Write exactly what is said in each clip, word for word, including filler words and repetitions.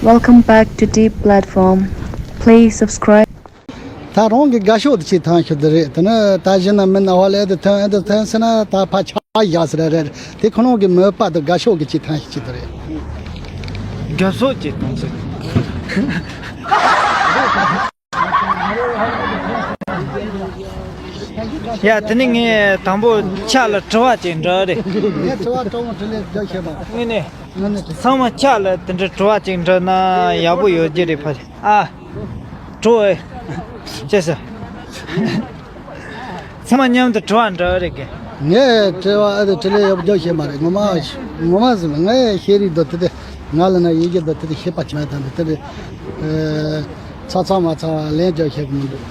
Welcome back to Deep Platform. Please subscribe. ད་རང་གི་དགའ་ཤོས་དེ་ཅིག་ཐོན་ཤོད་དེ་རེད། དེ་ནི་ད་གཞི་ན་མི་ན་བ་ལས་དེ་ཐོན་ཨེ་དེ་ཐོན་ཟེར་ན་ད་ཕ་ཆ་བཞག་ཟེར་རེད། དེ་ཁོ་རང་གི་མོས་པ་དེ་དགའ་ཤོས་གི་ཅིག་ཐོན་ཤོད་དེ་རེད། དགའ་ཤོས་ཅིག་ཐོན་ཟེར། ཡ་དེ་ནི་ངས་དང་པོ་ཆ་ལ་དྲི་བ་ཅིག་འདྲི་རེད། ངས་དྲི་བ་དྲང་མོ་དྲི་ལན་རྒྱག་ཤེས་པ། དངོས་གནས། ཚང་མ་ཆ་ལ་དེ་འདྲ་དྲི་བ་ཅིག་འདྲི་ན་ཡག་པོ་ཡོད་ཀྱི་རེད་ཕ། ཨ། དྲོ་ཨེ། ཅེས་ཟེར། ཚང་མ་མཉམ་དུ་དྲི་བ་འདྲི་རེད་གི། ངས་དྲི་བ་ཨ་དེ་དྲི་ལན་ཡག་པོ་རྒྱག་ཤེས་མ་རེད། ངོ་མ་ངོ་མ་ཟེར་ན་ངས་ཤེས་རིག་འདུག་དེ་དེ་ང་ལ་ན་ཡི་གེ་འདུག་དེ་དེ་ཤེས་པ་ཆེ་བ་དང་དེ་དེ་རེད། ཚ་ཚ་མ་ཚ་བ་ལན་རྒྱག་ཤེས་གི་མི་འདུག་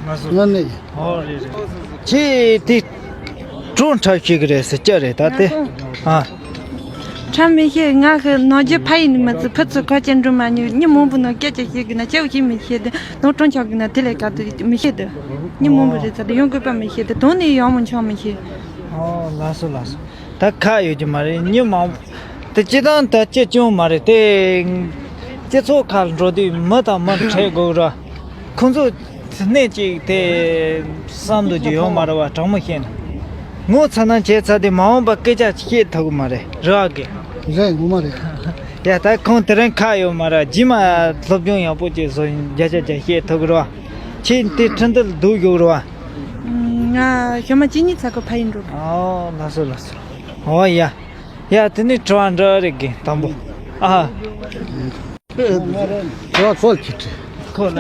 ང་ཚོ་ངོ་ནས། ཨོ་རེད་རེད། ཁྱེད་དེ་ཀྲུང་འཁྲབ་ཤེས་གི་རེད་ཟེར་ཅི་རེད་ད་དེ། ཨ། འཁྲབ་མི་ཤེས། ང་གི་ནང་རྒྱུ་ཕ་ཡིན་ནི་མི་ཚེ་ཕུ་ཚུ་ཁ་ཅན་འགྲོ་མ་ཉུ་མི་མང་པོ་ནང་སྐད་ཆ་བཤད་གི་ན་སྐྱེ་བོ་ཤེས་མི་ཤེས་དེ་ནང་ཀྲུང་ཆག་གི་ན་དེ་ལས་ཀ་དེ་མི་ཤེས་དེ་མི་མང་པོ་རེད་ཚ་དེ་ཡོང་དགོས་པ་མི་ཤེས་དེ་དོན་ནི་ཡོང་མོ་ཆོག་མི་ཤེས། ཨོ་ལགས་སོ་ལགས་སོ། ད་ཁ་ཡོད་ཀྱི་མ་རེད། མི་མང་པོ་དེ་སྤྱི་བཏང་ད་སྤྱི་སྐྱོང་མ་རེད་དེ། སྤྱི་ཚོགས་ཁག་ལ་འགྲོ་དུས་མི་དང་མི་འཕྲད་དགོས་ར། ཁོང་ཚོ་སྣེ་གཅིག་དེ་བསམ་འདུག་རྒྱུ་ཡོད་མ་རེད་བ། དྲང་མོ་བཤད་ན་ངོ་ཚ་ན་བྱས་ཚ་དེ་མ་འོངས་པ་སྐད་ཆ་བཤད་ཐུབ་ཀྱི་མ་རེད་རེད་བ་གི། རེད་ངོ་མ་རེད། ཡ་ད་ཁོང་དེ་རིང་ཁ་ཡོད་མ་རེད། རྗེས་མ་སློབ་སྦྱོང་ཡག་པོ་ཅིག་བཟོ་ཡིན་བརྒྱ་ཆ་བརྒྱ་བཤད་ཐུབ་ཀྱི་རེད་བ། ཁྱེད་དེ་ཁྲིན་ཏུ་ལ་འདུག་ཡོད་རེད་བ། ང་ཞོ་མ་གཅིག་གཉིས་ཚ་ཁོ་ཕ་ཡིན་འགྲོ། ཨོ་ལགས་སོ་ལགས་སོ། ཨོ་ཡ། ཡ་དེ་ནི་དྲི་བ་འདྲི་རེད་གི་དང་པོ། ཨ། དྲི་བ་ཁོ་ལ་ཅིག་དྲིས། ཁོ་ལ།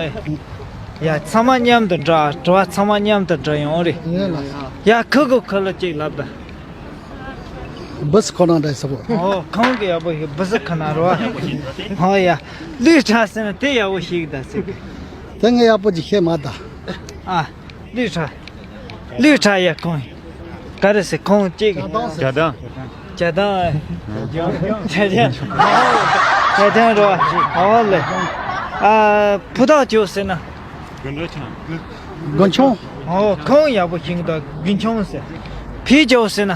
ཡ་ཚང་མ་མཉམ་དུ་འདྲི། དྲི་བ་ཚང་མ་མཉམ་དུ་འདྲི་ཡོང་རེད། ཡ་ཁུ་གུ་ཁུ་ལ་ཅིག་ལབ་ད། སྦི་སི་ཁོ་ན་འདྲ་ཟེར་བོ། ཨོ་ཁོང་གི་ཡག་པོ་ཞིག་སྦི་སི་ཁོ་ན་རོ། ཨོ་ཡ། ལུས་ཁྲ་ཟེར་ན་དེ་ཡག་པོ་ཞིག་ད་ཟེར་གི། དེ་ངས་ཡག་པོ་ཅིག་ཤེས་མ་ད། ཨ། ལུས་ཁྲ། ལུས་ཁྲ་ཡ་ཁོང་། ག་རེ་ཟེར་ཁོང་གཅིག་ཇ་དང་། ཇ་དང་། ཇ་དང་། ཇ་དང་རོ། ཨོ་ལེ། ཨ་ཕུ་ཐག་ཅོ་ཟེར་ན། དགུན་ཆུང་། ཨོ་ཁོང་ཡག་པོ་ཤིང་དང་དགུན་ཆུང་ཟེར། ཕི་ཅོ་ཟེར་ན།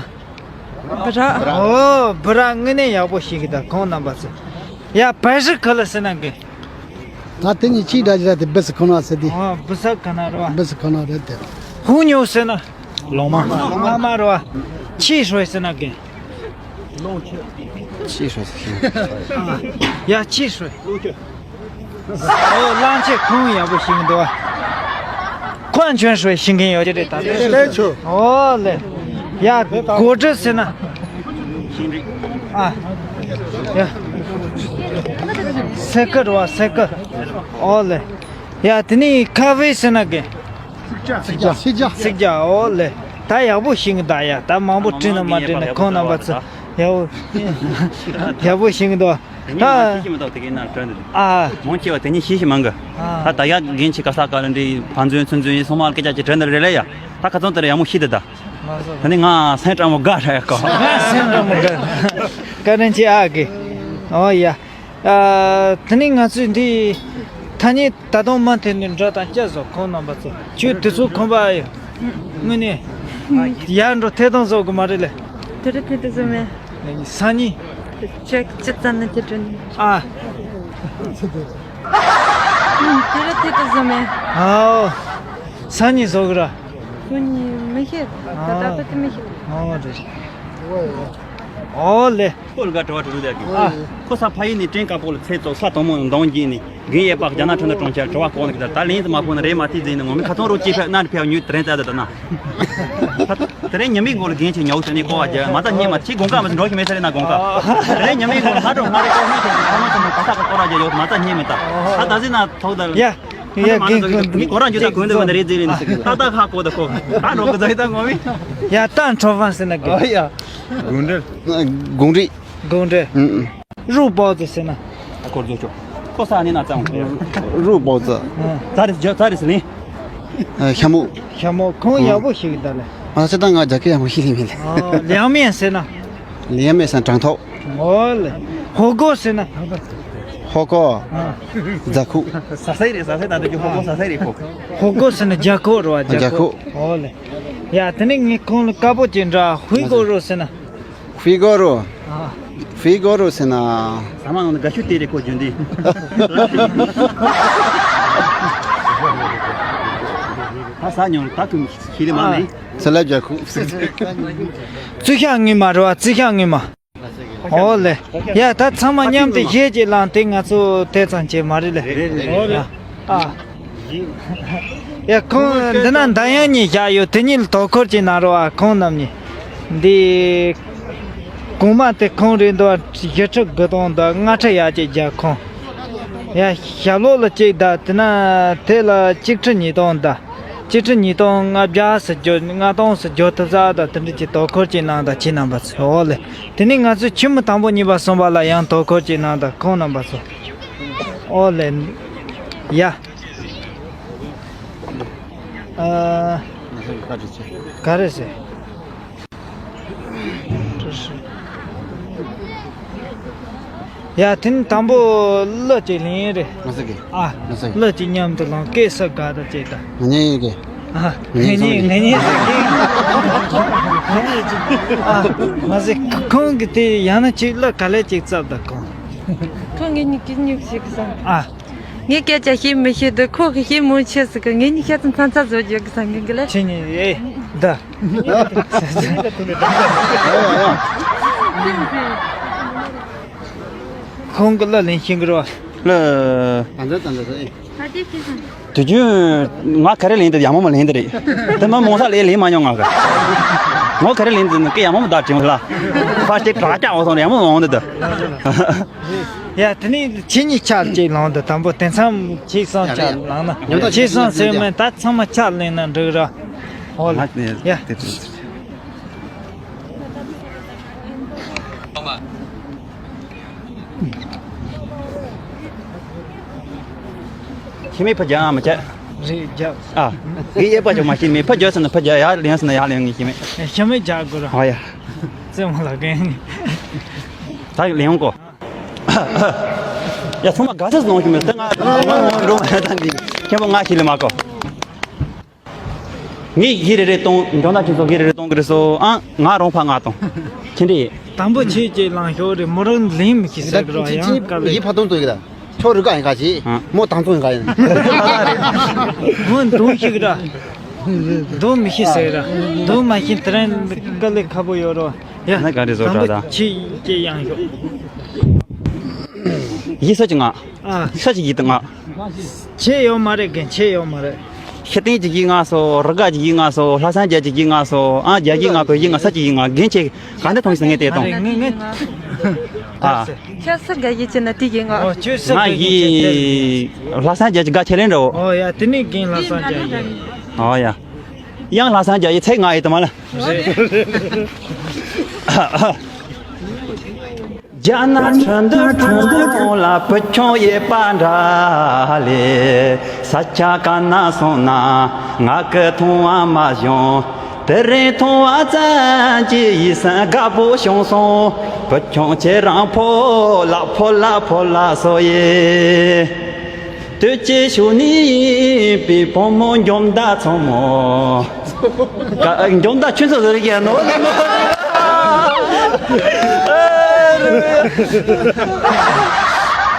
བུ་ར། ཨོ་བུ་ར་དངོས་གནས་ཡག་པོ་ཤིང་དང་ཁོང་རྣམ་པ་ཟེར། ཡ་བལ་ཧྲི་ཁ་ལ་ཟེར་ན་གི། ད་དེ་གཉིས་ཅིག་འདྲ་ཅིག་ར་དེ་སྦི་སི་ཁོ་ན་ཟེར་དེ། ཨོ་སྦི་སི་ཁོ་ན་རོ། སྦི་སི་ཁོ་ན་རེད་དེ། ཧུང་ཉོ་ཟེར་ན། ལོང་མ། ལོང་མ་རོ། ཆི་ཧྲོས་ཟེར་ན་གི། ལོང་ཆེ། ཆི་ཧྲོས་ཟེར། ཡ་ཆི་ཧྲོས། ལོང་ཆེ། ཨོ་གླང་ཆེན་ཁོང་ཡག་པོ་ཤིང་འདུག་བ། ཁོང་ཆོན་ཧྲོས་ཤིང་གིན་ཡོད་ཀྱི་རེད་ད། ལེ་ཆོ། ཨོ་ལེ། ཡ་གོ་སྒྲིག་ཟེར་ན། ཨ། ཡ། སེ་ཀར་བ་སེ་ཀར། ཨོ་ལེ། ཡ་དེ་ནི་ཁ་ཧྥེ་ཟེར་ན་གི། ཚིག་ཇ། ཚིག་ཇ། ཚིག་ཇ་ཨོ་ལེ། ད་ཡག་པོ་ཤིང་གི་ད་ཡ་ད་མང་པོ་བྲིས་ན་མ་བྲིས་ན་ཁོང་རྣམ་པ་ཚོ་ཡག་པོ་ཡག་པོ་ཤིང་གི་འདུག་དེ་ནི་མང་ཤེས་ཤིག་མི་འདུག་དེ་གའི་ནང་དྲན་འདུག་ཨ། མང་ཆེ་བ་དེ་ནི་ཤེས་ཤིག་མང་གི་ཨ། ད་ད་ཡག་རྒན་ཆེ་ག་ས་ག་ལ་འདྲི་ཕན་ཚུན་ཚུན་ཚུན་སོང་མ་སྐད་ཆ་ཅིག་དྲན་འདུག་རེད་ལེ་ཡ། ད་ཁ་ཚོན་དེར་ཡག་མོ་ཤེས་འདུག་ད། ད་ནི་ང་སེམས་དྲང་མོ་དགའ་ཧྲ་ཡ་གོ་ང་སེམས་དྲང་མོ་དགའ། བཀའ་དྲིན་ཆེ་ཨ་གི། ཨོ་ཡ། ཨ། དེ་ནི་ང་ཚོས་འདི་ཐ་སྙད་ད་དུང་མ་མཐུན་ནས་འདྲ་དང་སྐྱ་བཟོ་ཁོང་རྣམ་པ་ཚོ་ཁྱོད་དུས་ཚོད་ཁོམ་པ་ཡོད། དངོས་གནས་ཡར་འགྲོ་ཐད་གཏོང་བཟོ་དགོས་མ་རེད་ལེ། དེ་རིང་ཐད་གཏོང་བཟོ་མེད། སང་ཉིན། ཅེག་ཅི་ཙམ་ནས་དེ་དྲན། ཨ། དེ་རིང་ཐད་གཏོང་བཟོ་མེད། ཨའོ། སང་ཉིན་བཟོ་གི་ར། སང་ཉིན་མི་ཤེས། ད་ལྟ་ཁོ་དེ་མི་ཤེས། ཨོ་རེད། ཨོ་ལེ། ཁོ་ལ་དྲི་བ་དྲི་རུ་དེ་གི། ཨ། ཁོ་ས་ཕ་ཡུལ་ནས་ཀྲེང་དཀར་པོ་ལ་ཚེ་བཙོག་ས་དང་མོ་འདང་བགྱིས་ནས་རྒན་ཡེ་པག་རྒྱ་ནག་ཁྲིན་ཏུ་གྲོང་ཁྱེར་དྲི་བ་བཀོད་ནས་ཀྱི་ད་ལན་དུ་མ་ཕོག་ན་རེད་མ་ཐིག་འཛིན་ནས་ངོ་མི་ཁ་ཚོང་རོགས་ཅི་ཕེབས་ན་ཕེབས་ཉུལ་དེ་རིང་བཙལ་དུ་ད་ན། དེ་རིང་ཉི་མའི་མགོ་ལ་རྒན་ཆེ་ཉའུ་ཟེར་ནས་ཀོ་བ་རྒྱ་མ་ད་ཉེ་མ་ཆི་དགོང་ཀ་མ་འགྲོ་ཞིག་མེད་ས་རེད་ན་དགོང་ཀ། དེ་རིང་ཉི་མའི་མགོ་ལ་མ་འགྲོ་མ་རེད་ཀོ་མེད་ཀོ་ཁ་མ་ཚོ་མ་ག་ས་ག་ཀོ་ར་རྒྱ་ཡོད་མ་ད་ཉེ་མེད་ད། ད་ད་ཟིན་ན་ཐོག་ད་ལ། ཡ། ཡ་མ་གིན་ན་ཁོ་ད་ལ། མི་གོ་རང་རྒྱུ་ད་གོན་ད་བ་ན་རེད་ཟེར་ནས་ཏག་ཏག་ཧ་གོ་ད་ཁོ། ད་འགྲོ་གི་ད་ཡི་ད་ངོ་མི། ཡ་ད་འཕྲོ་བ་ཟེར་ན་གི། ཨ་ཡ། གུང་རི། གུང་རི། གུང་རི། ཨུ་ཨུ། རུ་པའོ་ཙི་ཟེར་ན། ཨ་ཁོར་རྫོགས་ཆོག་ཁོ་ས་ནི་ན་ཙང་། རུ་པའོ་ཙི། ཙ་རི་ཙ་རི་ཟེར་ནི། ཤ་མུ། ཤ་མུ་ཁོང་ཡག་པོ་ཞིག་ད་ལེ། ང་ཚོ་ད་ང་རྒྱ་སྐད་ཡག་པོ་ཤེས་ལེ་མིན་ལེ། ཨ། ལིའང་མེན་ཟེར་ན། ལིའང་མེན་ཟེར་ན་གྲངས་ཐོ། ཨོ་ལེ། ཧོ་གོ་ཟེར་ན། ཧོ་གོ། ཨ། རྫ་ཁུག་ཟ་ས་རེད་ཟ་ས་ད་འདི་ཧོ་གོ་ཟ་ས་རེད་ཧོ། ཧོ་གོ་ཟེར་ན་རྒྱ་ཁོག་རེད་བ་རྒྱ་ཁོག་རྒྱ་ཁོག་ཨོ་ལེ། ཡ་དེ་ནི་ངས་ཁོང་ལ་དཀར་པོ་ཅིག་འདྲ་ཧུའི་གོ་རོ་ཟེར་ན། ཧུའི་གོ་རོ། ཨ། བི་གོ་རུ་ཟེར་ན། ཟ་མ་ནང་དུ་དགའ་ཤོས་དེ་རེད་ཁོ་རྒྱུན་ལྡན། ད་ཟ་མྱོང་ད་ཐུང་ཤི་རེ་མ་ནི། ཚེ་ལབ་རྒྱ་ཁུ། རྩི་ཤ་ངོ་མ་རེད་བ། རྩི་ཤ་ངོ་མ། ཨོ་ལེ། ཡ་ད་ཚང་མ་མཉམ་དུ་གཞས་ཅིག་བླངས་ཏེ་ང་ཚོ་དེ་ཙམ་བྱས་མ་རེད་ལེ། རེད་རེད། ཨ། ཡ་ཁོང་འདི་ན་མདའ་ཡང་གཉིས་བཞག་ཡོད། དེ་གཉིས་ལ་དོ་ཁུར་ཅིག་གནང་རོགས་ཨ། ཁོང་རྣམ་གཉིས། འདི། གོང་མ་དེ་ཁོང་རེད་འདུག་བཞི་ཁྲི་དགུ་སྟོང་དང་ལྔ་ཁྲི་ཡར་ཅིག་བརྒྱབ་ཁོང་། ཡ་ཞབས་ལོག་ལ་གཅིག་དང་དེ་ན་དེ་ལ་གཅིག་ཁྲི་ཉིས་སྟོང་དང་། གཅིག་ཁྲི་ཉིས་སྟོང་ལྔ་བརྒྱ་ཟེར་རྒྱུ་ལྔ་སྟོང་ཟེར་རྒྱུ་ཐུབ་ས་དང་དེ་འདྲ་ཅིག་དོ་ཁུར་ཅིག་གནང་དང་ཁྱེད་རྣམ་པ་ཚོ། ཨོ་ལེ། དེ་ནས་ང་ཚོས་ཆུ་མོ་དང་པོ་གཉིས་པ་གསུམ་པ་ལ་ཡང་དོ་ཁུར་ཅིག་གནང་དང་ཁོང་རྣམ་པ་ཚོ། ཨོ་ལེ། ཡ། ཨ། ག་རེ་ཟེར། ཡ་དེ་ནི་དང་པོ་གླུ་ཅིག་ལེན་རེད། ང་ཟེར་གི། ཨ། ང་ཟེར་གི། གླུ་ཅིག་མཉམ་དུ་ལོངས་སྐད་སུ་དགའ་ད་ཅིག་ད། ང་ཉན་ཡོད་གི། ཨ། ང་ཉན་ང་ཉན་ང་ཉན་ཟེར་གི། ཨ། ང་ཟེར་ཁོང་གི་དེ་ཡང་ན་ཅིག་གླུ་ག་ལེ་ཅིག་བཙབ་ད་ཁོང་། ཁོང་ངེད་གཉིས་ཀྱི་གཉིས་ཤིག་བསམ། ཨ། ངས་སྐད་ཆ་བཤད་མི་ཤེས་འདུག་ཁོ་གིས་བཤད་མོ་ཆེ་ཟིག་གི་ངེད་གཉིས་ཤ་ཚ་ཚ་ཚ་བཟོ་རྒྱུ་གི་ས་ངན་གི་ལེ། ཁྱེད་གཉིས་ཨེ་ད། ཁོང་གི་གླུ་ལེན་ཤེས་གི་རོ། གླུ། ད་འདི་ད་འདི་ད་ཨེ། ད་དེ་ཁྱེད་ཚང་། དུས་རྒྱུན་ང་ག་རེ་ལེན་དེ་ཡག་མོ་མ་ལེན་དེ་རེད། དེ་མ་མོ་ས་ལས་ལེན་མ་མྱོང་ང་ག་ངོ་ག་རེ་ལེན་དེ་ནི་སྐད་ཡག་མོ་མ་ད་དྲན་ལ། ཕ་སྟེ་དྲག་ཀྱག་འོ་སོང་ཡག་མོ་འོང་དེ་ད། ཡ་དེ་ནས་ཁྱེད་གཉིས་ཆ་གཅིག་ལངས་དུ་དང་པོ་དེ་མཚམས་ཁྱེད་གསུམ་ཆ་ལངས་ན་ཁྱེད་གསུམ་ཟེར་མིན་ད་ཚང་མ་ཆ་ལེན་ན་འགྲིག་ར། ཨོ་ལེ། ཡ། ཤི་མེད་ཕ་རྒྱ་མ་ཆད། རེད་རྒྱབ། ཨ། ངས་ཡས་པ་ཅོག་མ་ཤི་མེད་ཕ་རྒྱ་ཟེར་ན་ཕ་རྒྱ་ཡར་ལེན་ཟེར་ན་ཡར་ལེན་ངས་ཤི་མེད། ཤི་མེད་རྒྱག་དགོས་ར། ཨ་ཡ། རྩེད་མོ་ལ་གན། ད་ལེན་གོ། ཡ་ཚང་མ་དགའ་ས་ནང་ཞུ་མེད་ད་ང་ང་འགྲོ་མ་ད་འདི་ཁྱེད་པོ་ང་ཞིག་ལས་མ་གོ། ངས་གི་རེ་རེ་གཏོང་འཇོན་ཐང་ཆེ་ཚོ་གི་རེ་རེ་གཏོང་གི་རེད་སོ་ཨང་ང་རོང་ཕ་ང་གཏོང་ཁྱེད་འདྲི། དང་པོ་ཆེ་ཅེ་ལང་ཤོག་རེ་མོ་རང་ལིང་མི་ཤི་ཟེར་གི་རོ་ཡང་དཀའ་ལས། ཡི་ཕ་ཏོང་ཙོ་གི་ད་ཁྱོད་རི་ཀ་ཡིན་ག་ཅི་མོ་དང་ཙོ་ཡིན་ག་ཡིན། མོ་འདུང་ཤི་གི་ར་འདུང་མི་ཤི་ཟེར་ར་འདུང་མ་ཤི་དེ་རང་དཀའ་ལས་ཁ་པོ་ཡོད་རོ། ཡ། ན་ག་རེ་བཟོ་དྲ་དང་། ཆེ་ཡང་ཡོད། ཡིད་ས་ཅི་ང་། ཨ། ས་ཅི་ཡིད་ང་། ཆེ་ཡོད་མ་རེད་གན་ཆེ་ཡོད་མ་རེད། ཤི་སྟེང་ཅི་ཡིད་ང་སོ་རི་ག་ཅི་ཡིད་ང་སོ་ལྷ་སང་རྒྱ་ཅི་ཡིད་ང་སོ་ཨ་རྒྱ་ཡིད་ང་བོད་ཡིད་ང་ས་ཅི་ཡིད་ང་གན་ཆེ་ག་འདི་ཐོང་ཞིག་ངས་དེ་ཐོང་། ཨ། ཁྱེད་ས་ག་ཡིད་ཆེ་ན་དེ་ཡིད་ང་། ཨོ་ཁྱོད་ས་ང་ག་ཡིད་ཡིད་ཆེ། ལྷ་སང་རྒྱ་ཅི་ག་ཆེ་ལེན་འགྲོ། ཨོ་ཡ་དེ་ནི་གན་ལྷ་སང་རྒྱ་ཡིད། ཨོ་ཡ། ཡང་ལྷ་སང་རྒྱ་ཡི་ཚེག་ང་ཡི་དུ་མ་ལ། རྒྱ་ནག་ཁྲིན་ཏུ་ཁྲིན་ཏུ་ཁོང་ལ་བུ་ཆུང་ཡེ་པ་འདྲ་ལེ། ས་ཆ་ག་ན་སོང་ན་ང་གི་མཐོང་བ་མ་བྱུང་། དེ་རིང་མཐོང་བ་ཙམ་གྱིས་ཡིད་སེམས་དགའ་པོ་བྱུང་སོང་། བུ་ཆུང་ཁྱེད་རང་ཕོ་ལ་ཕོ་ལ་ཕོ་ལ་སོ་ཡེ། དུས་ཀྱི་ཤུལ་ནས་ཡིན་པའི་བུ་མོ་འཇོམས་ད་ཚང་མོ། འཇོམས་ད་ཆུན་ཚོད་ཟེར་གྱི་ཡ་ནོ།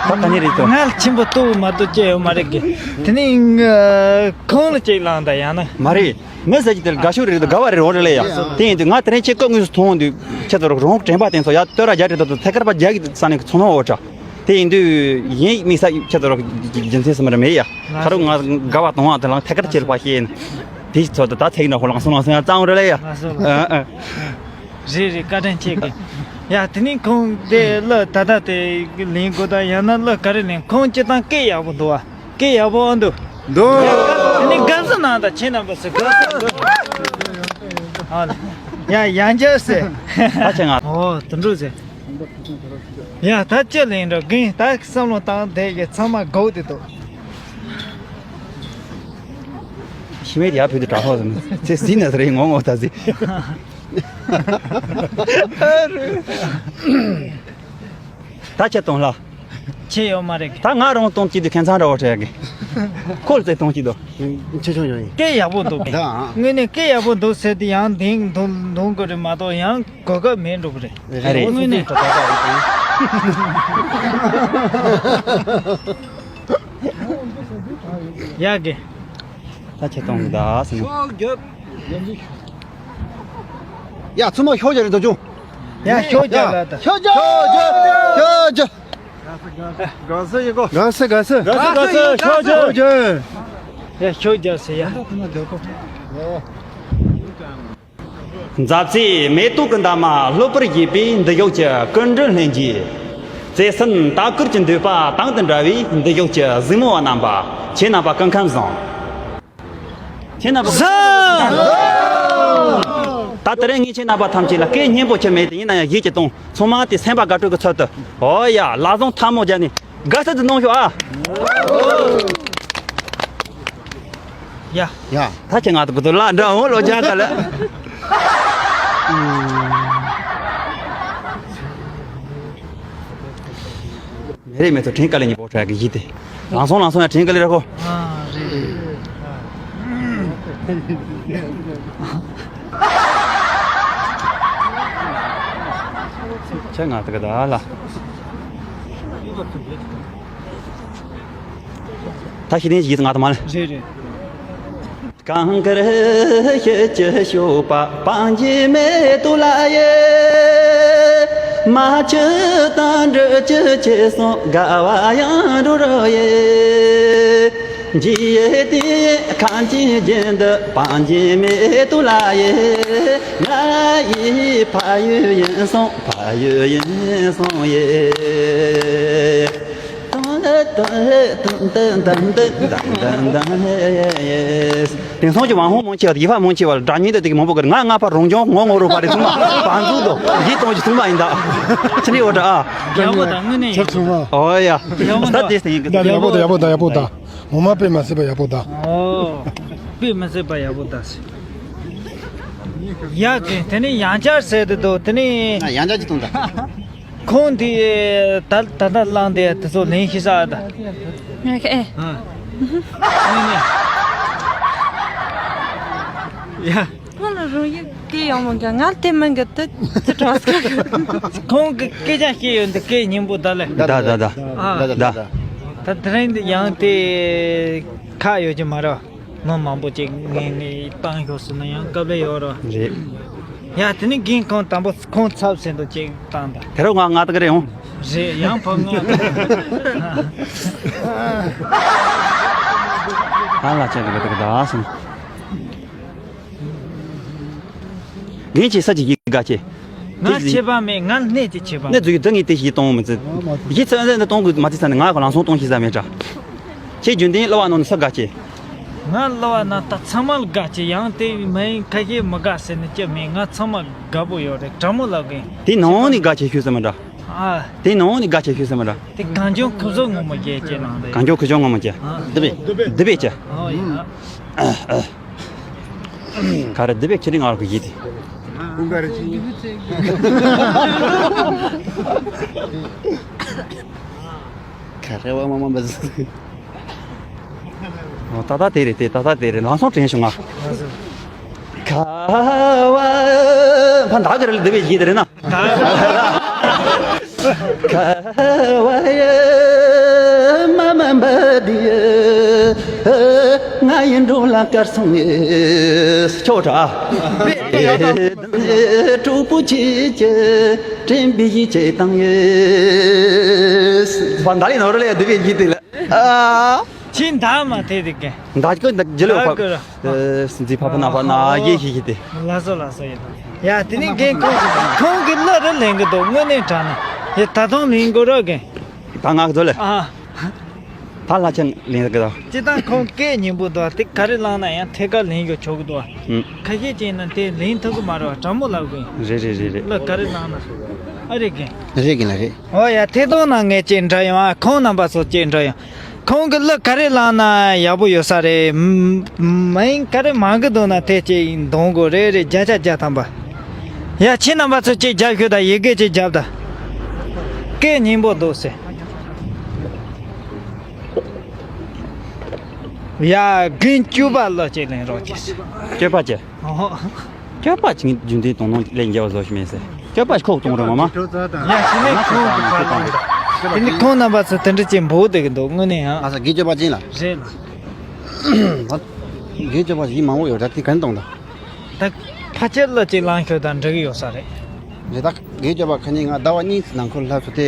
ད་ག་ནས་རེད་དོ། ང་ལ་ཆེན་པོ་ལྟོ་མ་ལྟོ་སྐྱེ་ཡོད་མ་རེད་གི། དེ་ནས་ཁོང་ལ་ཅིག་ལངས་ད་ཡང་ན། མ་རེད། མི་ཟེར་གྱི་དེར་དགའ་ཤོས་རེད་དགའ་བ་རེད་འོ་རེད་ལེ་ཡ། དེ་ཡིན་དུས་ང་དེ་རིང་ཁྱེད་སྐུ་དངོས་སུ་མཐོང་དུས་ཁྱེད་ཚོར་རོང་དྲན་པ་བསྟན་སོ་ཡ་སྟོད་ར་རྒྱ་རེད་དོ་ཐད་ཀར་པ་རྒྱ་གི་ས་ནས་ཚོང་ནོ་འོ་ཁྲ། དེ་ཡིན་དུས་ཡིན་དམིགས་ས་ཁྱེད་ཚོར་རྒྱུ་མཚན་སུ་མ་རེད་མེད་ཡ། ཁ་རུ་ང་དགའ་བ་གཏོང་བ་དེ་ལང་ཐད་ཀར་བྱེད་པ་ཤེས་ཡིན། དེ་ཚོ་དུ་ད་ཚེག་ནོ་ཧོ་ལང་སོང་ལང་སོང་ཡ་གཙང་རེད་ལེ་ཡ། ལགས་སོ་ལགས་སོ། ཨ་ཨ། རེད་རེད་བཀའ་དྲིན་ཆེ་གི། ཡ་དེ་ནས་ཁོང་དེ་གླུ་ད་ལྟ་དེ་ལེན་དགོས་ད་ཡང་ན་གླུ་ག་རེ་ལེན་ཁོང་སྤྱི་བཏང་སྐད་ཡག་པོ་འདུག་བ། སྐད་ཡག་པོ་འདུག་འདུག་དེ་ནས་དགའ་བསུ་གནང་དང་ཁྱེད་རྣམ་པ་ཟེར་དགའ་བསུ་འདུག་ཨ་ལ། ཡ་ཡང་བསྐྱར་ཟེར། ད་ཆེ་ང་། ཨོ་དུ་འགྲོ་ཟེར། ཡ་ད་ཅི་ལེན་འགྲོ་གིན་ད་བསམ་བློ་བཏང་དེ་གི་ཚང་མ་དགོས་དེ་འདུག་ཤི་མེད་ཡ་བུ་དུ་དྲག་ཧོ་ཟེར་ནས་ཚེ་སྲིད་ན་ཟེར་ངོ་ངོ་ད་ཟེར། ད་ཁྱེད་གཏོང་ལ། ཁྱེད་ཡོད་མ་རེད། ད་ང་རང་གཏོང་གཅིག་དུས་ཁྱད་མཚར་འདྲ་བོ་བྲལ་གི། ཁོ་ལ་ཚེ་གཏོང་གཅིག་དུ། ཆེ་ཆུང་ཡོང་ཡིན། སྐད་ཡག་པོ་འདུག་ད་ཨང་། དངོས་གནས་སྐད་ཡག་པོ་འདུག་ཟེར་དུས་ཡང་འདིང་འདུག་འདུག་གི་རེད་མ་གཏོགས་ཡང་གོ་སྐབས་མེད་འགྲོ་གི་རེད། རེད། དངོས་གནས། ཡ་གི། ད་ཁྱེད་གཏོང་གི་ད་ཟེར་ན། ཡ་ཚང་མ་ཤོག་རྒྱག་རེད་ད་ཅུང་། ཡ་ཤོག་རྒྱག་ལ་ད། ཤོག་རྒྱག་ཤོག་རྒྱག་ཤོག་རྒྱག་དགའ་བསུ་ཡིན་གོ། དགའ་བསུ་དགའ་བསུ། དགའ་བསུ་དགའ་བསུ། ཤོག་རྒྱག་ཤོག་རྒྱག་ཡ་ཤོག་རྒྱག་ཟེར་ཡ། མཛའ་བརྩེའི་མེ་ཏོག་གི་འདབ་མ་ལྷོད་པར་བཞད་པའི་འདི་ཕྱོགས་ཀྱི་སྐུ་མགྲོན་ལྷན་རྒྱས། བརྩེ་སེམས་དར་དཀར་གྱི་འདོད་པ་དང་དུ་འདྲ་བའི་འདི་ཕྱོགས་ཀྱི་གཟིགས་མོ་བ་རྣམ་པ། ཁྱེད་རྣམ་པ་སྐུ་ཁམས་བཟང་། ཁྱེད་རྣམ་པ་བཟང་། ད་དེ་རིང་ངས་ཁྱེད་རྣམ་པ་ཐམས་ཅད་ལ་སྐད་སྙན་པོ་ཅིག་མེད་དེ་ཡིན་ན་ཡང་ཡིད་ཀྱིས་གཏོང་། ཚང་མ་དེ་སེམས་པ་དགའ་སྤྲོ་གི་ཚུལ་དུ། ཨོ་ཡ། ལག་ཟུང་ཐལ་མོ་སྦྱར་ནས། དགའ་བསུ་དེ་གནང་ཤོག་ཨ། ཡ། ཡ། ད་ཁྱེད་ང་ཚོ་གི་ཚོ་ལ་འདྲ་འོང་ལོ་ཇ་ད་ལ། མེ་རེ་མེ་ཚོ་དྲིན་དཀའ་ལས་ཉི་པོ་ཁྲ་གི་ཡིད་དེ། ལང་སོང་ལང་སོང་ཡ་དྲིན་དཀའ་ལས་ར་ཁོ། ཨ་རེད། ཁྱེད་ང་ཚོ་གི་ད་ལ། ད་ཤི་ནས་ཡིད་ང་དུ་མ་ལ། རེད་རེད། གངས་དཀར་ཤེལ་གྱི་སྤྱོད་པ་སྤང་རྒྱུ་མེད་དུ་ལ་ཡེ། མ་ཆུ་དང་འབྲུ་ཆུ་ཆེ་སོང་དགའ་བ་ཡང་འགྲོ་རོ་ཡེ། འཇིག་རྟེན་ཁམས་ཀྱི་རྒྱུན་དུ་སྤང་རྒྱུ་མེད་དུ་ལ་ཡེ། ང་ཡི་ཕ་ཡུལ་ཡིན་སོང་ཕ་ཡུལ་ཡིན་སོང་ཡེ། དེང་སང་གི་ཝང་ཧོང་མང་ཆེ་བ་ཡི་ཧྥ་མང་ཆེ་བ་སྒྲ་སྙན་དེ་དེ་གི་མང་པོ་གི་ང་ང་ཕ་རོང་ལྗོངས་ངོ་ངོ་རོ་པ་རེད་ཚང་མ་བང་མཛོད་དོ་ཡིད་གཏོང་གི་ཚང་མ་ཡིན་ད། ཕྱི་ནས་འོ་འདྲ་ཨ། ཡག་པོ་དང་དངོས་གནས་ཡག་པོ་དང་། ཨོ་ཡ། ཡག་པོ་ད་དང་དེ་སྟེང་གི་ཡག་པོ་དང་ཡག་པོ་དང་ཡག་པོ་དང་། ངོ་མ་དཔེ་མ་སྲིད་པ་ཡག་པོ་དང་། ཨོ། དཔེ་མ་སྲིད་པ་ཡག་པོ་དང་། ཡག་གི་དེ་ནས་ཡང་བསྐྱར་ཟེར་དུ་འདུག་དེ་ནས། ཡང་བསྐྱར་གྱི་གཏོང་དང་། ཁོང་དེ་ད་ད་ལྟ་བླངས་ཏེ་དེ་ཚོ་ལེན་ཤེས་ས་ཨ་ད། ཨེ། ཨ། ཡ། ཁོང་ལ་རང་ཡུལ་སྐད་ཡག་མོ་འདྲ་ང་དེ་མིན་གི་དུ་ཅི་དྲག་སྐད། ཁོང་གི་སྐད་ཆ་སྐྱེས་ཡོད་འདི་སྐད་སྙན་པོ་ད་ལེ། ད་ད་ད། ཨ། ད་ད། ད་དེ་རིང་འདི་ཡང་དེ་ཁ་ཡོད་ཀྱི་མ་རེད། ནོར་མང་པོ་ཅིག་ངས་ངས་བཏང་ཤོག་ཟེར་ན་ཡང་སྐབས་ལ་ཡོད་རོ། རེད། ཡ་དེ་ནི་རྒན་ཁོང་དང་པོ་ཁོང་ཚབ་ཟིན་དུ་ཅིག་བཏང་ད། དེ་རུ་ང་ང་དག་རེད་ཧོང་། རེད་ཡང་ཕ་ང་། ཨ་ལ་ཅག་གི་གི་གི་ད་སོང་། རྒན་ཆེ་ས་ཅིག་གི་དགའ་ཆེ། ང་ཆེ་བ་མེད་ང་གནས་ཀྱི་ཆེ་བ་གནས་ཚུལ་གྱི་དུ་ངས་དེ་ཞིག་གཏོང་མི་ཚེ། ཡི་ཚེ་ཨ་ཟན་དུ་གཏོང་དགོས་མ་ཚེ་ས་ནས་ང་ག་ལང་སོང་གཏོང་ཤེས་ས་མེད་དྲ། ཁྱེད་རྒྱུན་ལྡན་གླུ་བ་ནང་ནས་ས་དགའ་ཆེ། ང་གླུ་བ་ན་ད་ཚང་མ་ལ་དགའ་ཆེ་ཡང་དེ་མ་ཡིན་ཁ་ཤས་མི་དགའ་ཟེར་ནི་ཅི་མེད་ང་ཚང་མ་དགའ་པོ་ཡོད་རེད་དྲང་མོ་ལབ་གིན། དེ་ནང་ནས་དགའ་ཆེ་ཤོས་ཟེར་མི་འདྲ། ཨ། དེ་ནང་ནས་དགའ་ཆེ་ཤོས་ཟེར་མི་འདྲ། དེ་གངས་ལྗོངས་ཁུ་བཟོ་ངོ་མ་རྒྱལ་ཅེ་ནང་རེད། གངས་ལྗོངས་ཁུ་བྱང་ངོ་མ་རྒྱལ། ཨ། འདི་བས་འདི་བས་ཅི། ཨོ་ཡ། ག་རེ་འདི་བས་ཁྱེད་རིང་ང་ར་གི་ཡིད་དེ། ཀུན་དགའ་རེ་ཆེ། ག་རེ་བ་མ་མ་མ་ཟིག་ཨོ་ད་ད་དེ་རེད་དེ་ད་ད་དེ་རེད་ལང་སོང་དྲན་བྱུང་ང་། ཁ་བ་ཕ་ད་ག་རེ་འདི་བས་ཡིད་དེ་རེད་ན། ཁ་བ་ཡ་མ་མ་འབབ་ཡ། ང་ཡི་འགྲོ་ལ་དཀར་སོང་ཡ། ཆོག་གྲ། དྲུག་པོ་ཆེ་ཆེ་དྲན་པའི་ཡིད་ཆེས་བཏང་ཡ། བ་འདི་ལས་ནོར་ལས་འདི་བས་ཡིད་དེ་ལ། ཨ། ཁྱིམ་བདག་མ་ཐེ་དེ་གན། བདག་གི་འདི་ལོ་ཕ། ཨ། ཟི་ཕ་ཕ་ན་ཕ་ན་ཡེ་ཤི་ཤི་དེ། ལ་སོ་ལ་སོ་ཡེ། ཡ་དེ་ནི་རྒན་ཁོང་ཁོང་གི་གླུ་རུ་ལེན་གི་འདུག་དངོས་གནས་དྲང་ནས་ཡེ་ད་དུང་ལེན་དགོས་རོགས་རྒན། ད་ང་གི་ཚོ་ལེ། ཨ། ད་ལ་ཆེན་ལེན་གི་འདུག་སྤྱི་བཏང་ཁོང་སྐད་སྙན་པོ་འདུག་དེ་ག་རེ་བླངས་ན་ཡང་ཐད་ཀར་ལེན་དགོས་ཆོག་གི་འདུག་ཨུམ། ཁ་ཤས་ཅན་ན་དེ་ལེན་ཐུབ་གི་མ་རེད་བ་དྲང་མོ་ལབ་གི་ཡིན། རེད་རེད་རེད་རེད། གླུ་ག་རེ་བླངས་ན། ཨ་རེད་རྒན། རེད་རྒན་ལ་རེད། ཨོ་ཡ་ཐད་གཏོང་ནང་ངས་ཅིག་འདྲི་ཡོང་ཨ། ཁོང་རྣམ་པ་ཚོ་ཅིག་འདྲི་ཡོང་། ཁོང་གི་གླུ་ག་རེ་བླངས་ན་ཡག་པོ་ཡོད་ས་རེད། མ་ཡིན་ག་རེ་མང་གི་འདུག་ན་དེ་ཅིག་འདོན་དགོས་རེད་རེད་བརྒྱ་ཆ་བརྒྱ་ཐམ་པ། ཡ་ཁྱེད་རྣམ་པ་ཚོ་ཅིག་རྒྱབ་ཤོག་དང་ཡི་གེ་ཅིག་རྒྱབ་དང་། སྐད་སྙན་པོ་འདུག་ཟེར། ཡ་རྒན་སྐྱོ་པ་གླུ་ཅིག་ལེན་རོགས་གྱིས། སྐྱོ་པ་ཅི། ཨོ། སྐྱོ་པ་ཅིག་རྒྱུན་ལྡན་དོ་སྣང་ལས་འགྱུར་བ་བཟོ་ཞིག་མེད་ཟེར། སྐྱོབ་པ་ཁོག་གཏོང་རོགས་མ། ཡ་ཤི་ནས་ཁོང་གི་ཕར་ལངས། དེ་ནི་ཁོང་རྣམ་པ་ཚོ་དེ་འདྲ་ཅིག་འབོད་བསྡད་ཀྱི་འདུག་དངོས་གནས་ཡང་། ཨ་ས་དགེ་སྐྱོབ་པ་ཅན་ལ། རེད་ལ། དགེ་སྐྱོབ་པ་ཡིན་མང་པོ་ཡོད་ར། དེ་ག་ནས་གཏོང་དང་། ད་ཕ་ཁྱེར་ལ་ཅིག་ལངས་ཤོག་དང་འགྲིག་གི་ཡོད་ས་རེད། རེད། ད་དགེ་སྐྱོབ་པ་ཁ་ཉིན་ང་ཟླ་བ་གཉིས་ནང་ཁུལ་ལྷ་ཚོ་དེ་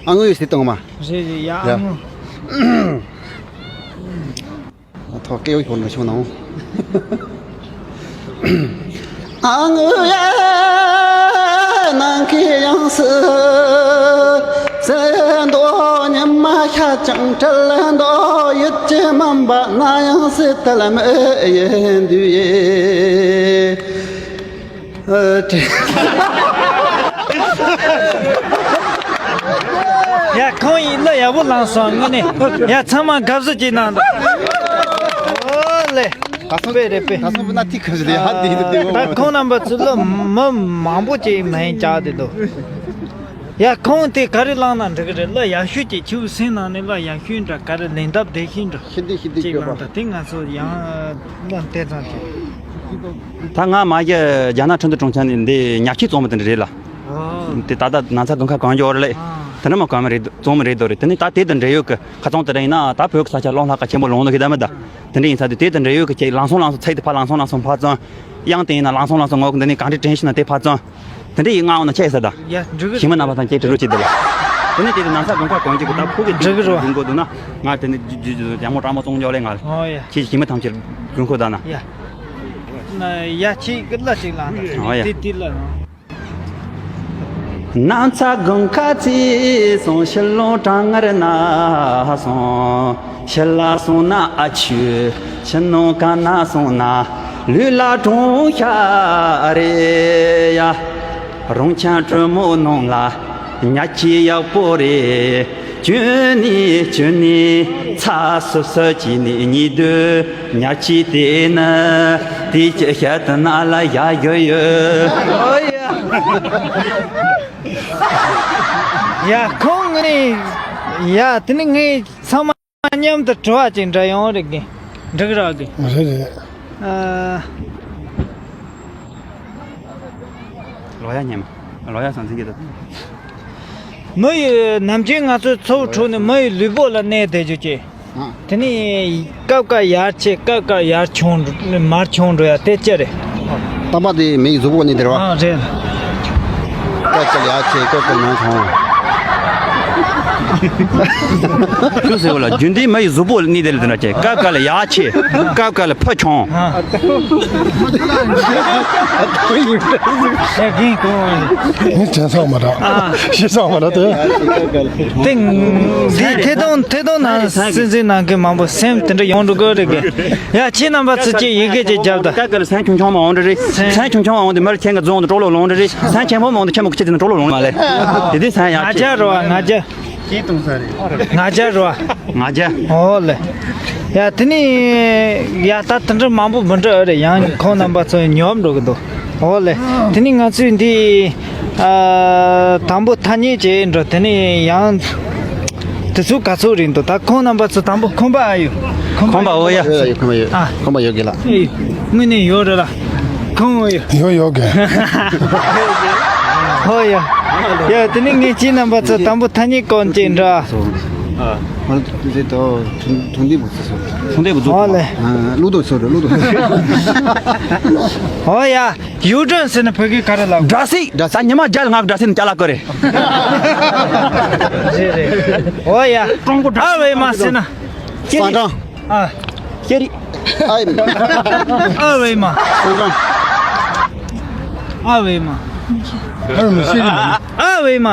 ཨ་ངོས་སི་གཏོང་མ། རེད་རེད། ཡ་ཨ་ངོ། ཐོག་སྐད་ཡོད་ཤོར་འགྲོ་ཆུང་ནང་། ཨ་ངུ་ཡ། ནང་གི་ཡང་སི། སེ་འདོ་ཉི་མ་ཤ་ཅང་བྲལ་འདོ། ཡིད་ཀྱི་མམ་པ་ན་ཡང་སི་དལ་མེ་ཡེ་འདུ་ཡེ། ཨ་ཏི། ཡ་ཁོང་ཡིན་ལ་ཡག་པོ་ལངས་སོང་དངོས་གནས། ཡ་ཚང་མ་དགའ་བསུ་ཅིག་གནང་དང་། ཨོ་ལེ། ད་སོང་པའི་རེད་པས། ད་སོང་པའི་ན་ཐིག་ཁ་ཞིག་ལ་ཡ་དེ་དེ་དེ། ད་ཁོང་རྣམ་པ་ཚོ་ལ་མི་མང་པོ་ཅིག་མེད་ཅག་དེ་འདུག་ཡ་ཁོང་དེ་ག་རེ་བླངས་ན་འགྲིག་གི་རེད་ལ། ཡག་ཤོས་ཀྱི་ཆུ་སེང་ནང་ནས་ལ་ཡག་ཤོས་འདྲ་ག་རེ་ལན་འདེབས་བདེ་ཤོས་འདྲ་ཤི་འདི་ཤི་འདི་ཅིག་སྐྱོབ་པ་བླངས་དང་། དེ་ང་ཚོ་ཡང་ལ་བལྟས་ཙང་ཅིག་ད་ང་མ་གཞི་རྒྱ་ནག་ཁྲིན་ཏུ་གྲོང་ཁྱེར་ནས་འདི་ཉག་ཆས་བཙོང་མི་དེ་འདྲ་རེད་ལ། ཨོ། དེ་ད་ལྟ་ན་ཚ་དགུན་ཁ་གང་མགྱོགས་རེད་ལ། ཨ། དེ་འདྲ་མ་གང་མ་རེད། བཙོང་མི་རེད་དོ་རེད། དེ་ནས་ད་དེ་དང་འབྲེལ་ཡོད་ཀྱི་ཁ་ཚང་དེ་འདྲ་ཡིན་ན་ད་བོད་ཀྱི་ས་ཆ་ཀློང་ལྷག་ག་ཆེན་པོ་ལོང་ནོ་གི་ད་མི་ད། དེ་འདྲ་ཡིན་ས་དུས་དེ་དང་འབྲེལ་ཡོད་ཀྱི་ཁྱེད་ལང་སོང་ལང་སོང་ཚིག་དེ་ཕར་ལང་སོང་ལང་སོང་ཕར་བཙོང་། དབྱངས་དེ་ཡིན་ན་ལང་སོང་ལང་སོང་ངོ་འདི་ནས་གང་འདྲ་དྲན་ཤེས་ན་དེ་ཕར་བཙོང་། དེ་འདྲ་ཡིན་ང་འོ་ན་ཆད་ས་ད། ཡ་འགྲིག་གི། ཞི་མི་རྣམ་པ་དང་ཁྱེད་དྲི་རོ་བྱེད་དེ་ལ། དེ་ནས་དེ་དུས་ན་ཚ་དགུན་ཁ་གང་ཅིག་གི་ད་ཕུག་གི་འགྲིག་གི་རེད་བ། དགུན་གོ་འདུག་ན་ང་དེ་ནས་རྒྱུ་རྒྱུ་རྒྱུ་རྒྱ་མོ་སྤྲང་མོ་བཙོང་འཇོག་ལས་ང་ཨོ་ཡ། ཁྱེད་ཞི་མི་ཐམས་ཅད་དགུན་ཁོ་ད་ན། ཡ། ན་ཡ་ཁྱེད་ཀྱི་ལ་ཅིག་ལ་ན། ཨོ་ཡ། དེ་དེ་ལ་ན། ན་ཚ་དགུན་ཁ་ཚེས་སོང་ཕྱི་ལོང་གྲང་ངར་ན་སོང་། ཕྱི་ལ་སོང་ན་ཨ་ཆུ། ཕྱི་ནང་ག་ན་སོང་ན་ལུས་ལ་གྲོང་ཤ་རེ་ཡ། རོང་ཆེན་དྲོན་མོ་ནང་ལ་ཉ་ཆེ་ཡག་པོ་རེད། གྱོན་ནི་གྱོན་ནི་ཚ་སུབ་སུབ་བྱས་ནི་གཉིད་སྡོད། ཉ་ཆེ་དེ་ནི་དེ་ཅི་ཤ་དུ་ན་ལ་ཡ་ཡོད་ཡོད། ཡ་ཁོང་ངས་ཡ་དེ་ནི་ངས་ཚང་མ་མཉམ་དུ་དྲི་བ་ཅིག་འདྲི་ཡོང་རེད་གི། འགྲིག་ར་གི། རེད་རེད། ཨ། ལོ་ཡ་ཉེམ། ལོ་ཡ་སང་སིང་གི་ད། མི་ཡི་ནམ་རྒྱུན་ང་ཚོའི་ཚོགས་ཁྲོད་ནས་མི་ཡི་ལུས་པོ་ལ་གནས་བསྡད་རྒྱུ་ཅིག་ཨ། དེ་ནས་སྐབས་སྐབས་ཡར་ཆེ་སྐབས་སྐབས་ཡར་ཆུང་འགྲོ་མར་ཆུང་འགྲོ་ཡ་དེ་ཅི་རེད། རྟག་པར་དེ་མི་ཡི་གཟུགས་པོ་གནས་དེ་རེད་བ། ཨ་རེད། སྐབས་སྐབས་ཡར་ཆེ་སྐབས་སྐབས་ཡར་ཆུང་། ཁྱོད་ཟེར་བ་ལ་རྒྱུན་ལྡན་མི་ཡི་གཟུགས་པོ་གནས་དེ་ལ་དེ་འདྲ་ཆེ། སྐབས་སྐབས་ལ་ཡར་ཆེ། སྐབས་སྐབས་ལ་ཕར་ཆུང་། ཨ། ཡ་རྒན་གོང་། ངས་དྲན་སོང་མ་རེད། ཨ། ཤེས་སོང་མ་རེད་དེ། དེ་འདི་ཐད་གཏོང་ཐད་གཏོང་ནང་སེམས་ཅན་ནང་གི་མང་པོ་སེམས་དེ་འདྲ་ཡོང་འགྲོ་གི་རེད་གི། ཡ་ཁྱེད་རྣམ་པ་ཚོ་ཀྱིས་ཡི་གེ་ཅིག་རྒྱབ་དང་། སྐབས་སྐབས་ལ་སེམས་ཆུང་ཆུང་མ་འོང་འདྲ་རེད། སེམས་ཆུང་ཆུང་མ་འོང་དུས་མར་ཁྱེད་ཀྱི་རྫོང་དུ་སྤྲོ་ལོ་ལོང་འདྲ་རེད། སེམས་ཆེན་པོ་མ་འོང་དུས་ཁྱེད་མོ་ཁྱེད་ཀྱི་རྫོང་སྤྲོ་ལོ་ལོང་མ་ལེ། དེ་དུས་སེམས་ཡག་ང་ཅག་རོ་ང་ཅག་ང་ཅག་རོ། ང་ཅག་རོ། ང་ཅག་ཨོ་ལེ། ཡ་དེ་ནི་ཡ་ད་དེ་འདྲ་མང་པོ་མི་འདྲ་ཨ་རེད། ཡང་ཁོང་རྣམ་པ་ཚོ་ཉོབ་འགྲོ་གི་འདུག་ཨོ་ལེ། དེ་ནི་ང་ཚོས་འདི་ཨ་དང་པོ་ཐ་སྙད་བྱས་འགྲོ། དེ་ནི་ཡང་དེ་ཚོ་ག་ཚོད་རེད་འདུག་ད་ཁོང་རྣམ་པ་ཚོ་དང་པོ་ཁང་པ་ཨ་ཡོད། ཁང་པ་ཨོ་ཡ། ཡོད་ཡོད་ཁང་པ་ཡོད། ཨ། ཁང་པ་ཡོད་གི་ལ། དངོས་གནས་ཡོད་རེད་ལ། ཁོང་ཡོད། ཡོད་ཡོད་གི། ཧོ་ཡ། ཡ་དེ་ནི་ངས་ཁྱེད་རྣམ་པ་ཚོ་དང་པོ་ཐ་སྙད་སྐོར་ཅིག་འདྲ། ཨ། ང་ཚོ་དེ་དོ་ཐུང་ཐུང་འདི་བུ་ཚོ་སོ། ཐུང་འདི་བུ་ཚོ། ཧོ་ལེ། ཨ། ལུག་དོ་སོ་རེད་ལུག་དོ། ཧོ་ཡ། ཡུ་ཏན་ཟེར་ན་བོད་སྐད་ག་རེ་ལབ། སྦྲ་སིག་སྦྲ་སིག་ཉི་མ་བརྒྱ་ལ་ང་སྦྲ་སིག་ནས་ཅ་ལག་གི་རེད། རེད་རེད། ཧོ་ཡ། ཀྲུང་གོ་སྦྲ། ཨ་བའི་མ་ཟེར་ན། སྤྱིར། སང་ཀྲང་། ཨ། ཤེ་རི། ཨ་ཡིན། ཨ་བའི་མ། ཨ་བའི་མ། ཨ་བའི་མ་ཤེ་རི་མ། ཨ་བའི་མ།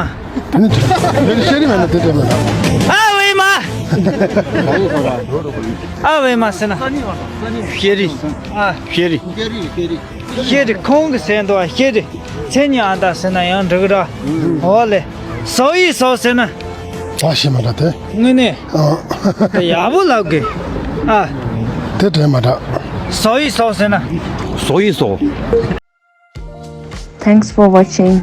དེ་ནི་དེ་ནི་ཤེ་རི་མ་ན་དེ་དེ་མ་ན། ཨ་བའི་མ། ཨ་བའི་མ་ཟེར་ན། ཤེ་རི། ཨ། ཤེ་རི། ཤེ་རི། ཤེ་རི་ཁོང་གི་ཟེར་འདུག་ཨ། ཤེ་རི། མཚན་ཉིད་ཨ་མདའ་ཟེར་ན་ཡང་འགྲིག་ར། འོ་ལེ། ཟོ་ཡི་ཟོ་ཟེར་ན། ད་ཤེས་མ་འདྲ་དེ། དངོས་གནས། ཨ། དེ་ཡག་པོ་ལབ་དགོས། ཨ། དེ་དྲན་མ་འདྲ། ཟོ་ཡི་ཟོ་ཟེར་ན། ཟོ་ཡི་ཟོ། Thanks for watching.